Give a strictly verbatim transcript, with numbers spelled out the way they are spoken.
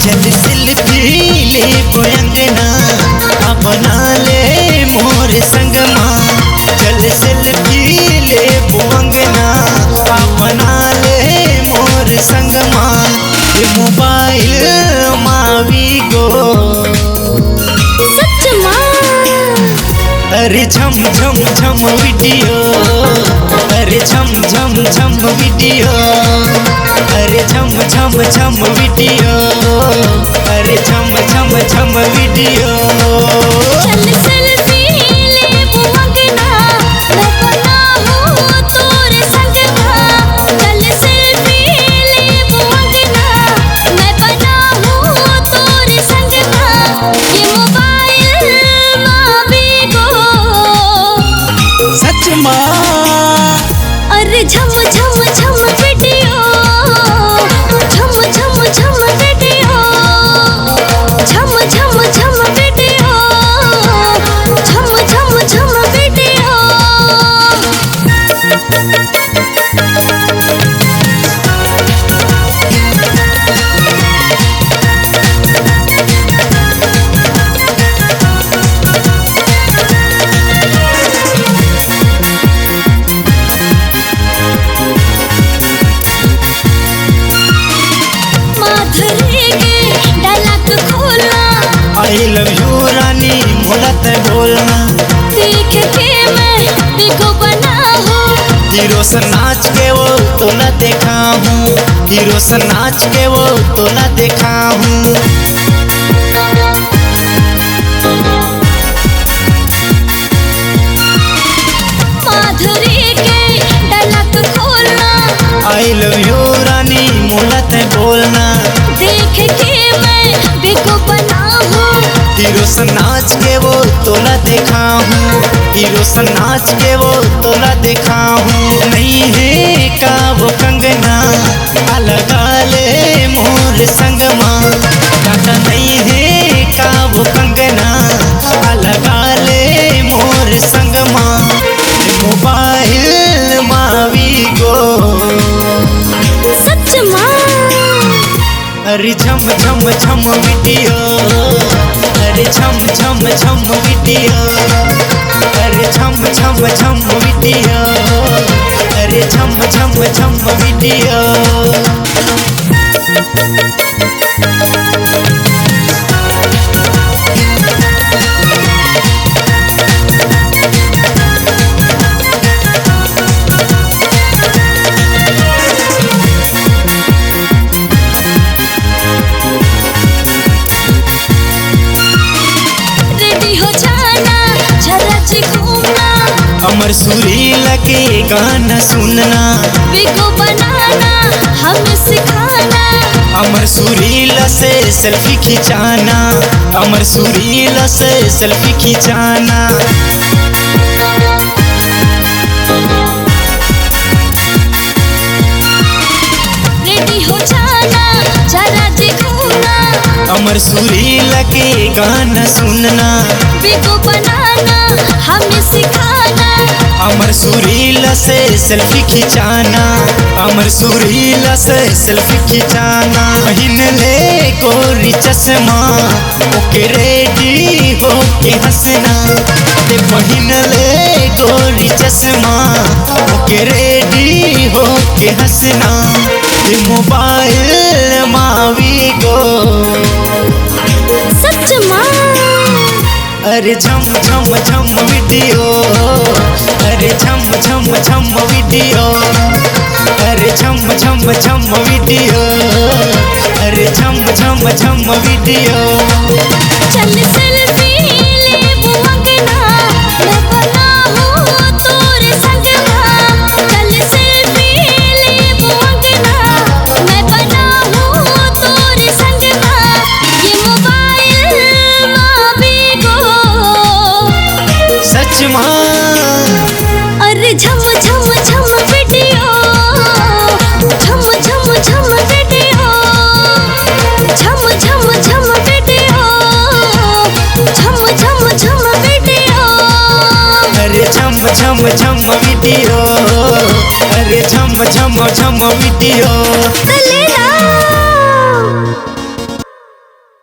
चल सेल्फी लेबो अंगना, अपना ले मोर संग मा। चल सेल्फी लेबो अंगना, अपना ले मोर संग मा। ये मोबाइल मा वीगो। सच मा। अरे झम झम झम वीडियो, अरे झम झम झम वीडियो, अरे झम झम झम वीडियो, अरे झम झम झम वीडियो। चल सेल्फी लेबो अंगना, मैं बनाहूँ तोर संग मा। चल सेल्फी लेबो अंगना, मैं बनाहूँ तोर संग मा। ये मोबाइल मा वीगो। सच मा। अरे झम झम झम वीडियो, झम झम झम वीडियो, झम झम झम वीडियो, झम झम झम वीडियो। माधुरी के dialogue खोलना। I love you रानी, मोला तैं बोलना। देख के मैं वीगो बनाहूँ। हीरो सन नाच के वो तोला देखाहूँ, हीरो सन नाच के वो तोला देखाहूँ। माधुरी के dialogue खोलना। I love you रानी, मोला तैं बोलना। देख के मैं वीगो बनाहूँ। हीरो सन नाच के वो तोला देखाहूँ, हीरो सन नाच के वो तोला देखाहूँ। नइ हे का वो कंगना, आ लगा ले मोर संग मा। दादा नइ हे का वो कंगना, आ लगा ले मोर संग मा। मोबाइल मा वीगो। सच मा। अरे झम झम झम वीडियो, अरे झम झम झम वीडियो, अरे झम झम झम वीडियो, अरे झम झम झम वीडियो। Ready हो जाना, झर्रा जी घूमना। अमर सुरीला के गाना सुनना। वीगो बनाना हमें सिखाना। अमर सुरीला से सेल्फी खिंचाना। अमर सुरीला से सेल्फी खिंचाना। Ready हो जाना, झर्रा जी घूमना। अमर सुरीला के गाना सुनना। वीगो बनाना हमें सिखाना। अमर सुरीला से सेल्फी खिंचाना। अमर सुरीला से सेल्फी खिंचाना। पहिन ले गोरी चश्मा, ओके रेडी होके हंसना। ते पहिन ले गोरी चश्मा, ओके रेडी होके हंसना। ये मोबाइल मा वीगो। सच मा। अरे झम झम झम वीडियो, अरे झम झम झम वीडियो, अरे झम झम झम वीडियो, अरे झम झम झम वीडियो। चल सेल्फी लेबो अंगना, मैं बनाहूँ तोर संग मा। चल सेल्फी लेबो अंगना, मैं बनाहूँ तोर संग मा। ये मोबाइल मा वीगो। सच मा। अरे झम झम झम वीडियो, झम झम झम वीडियो, झम छम छम वीडियो, अरे छम छम छम वीडियो। त ले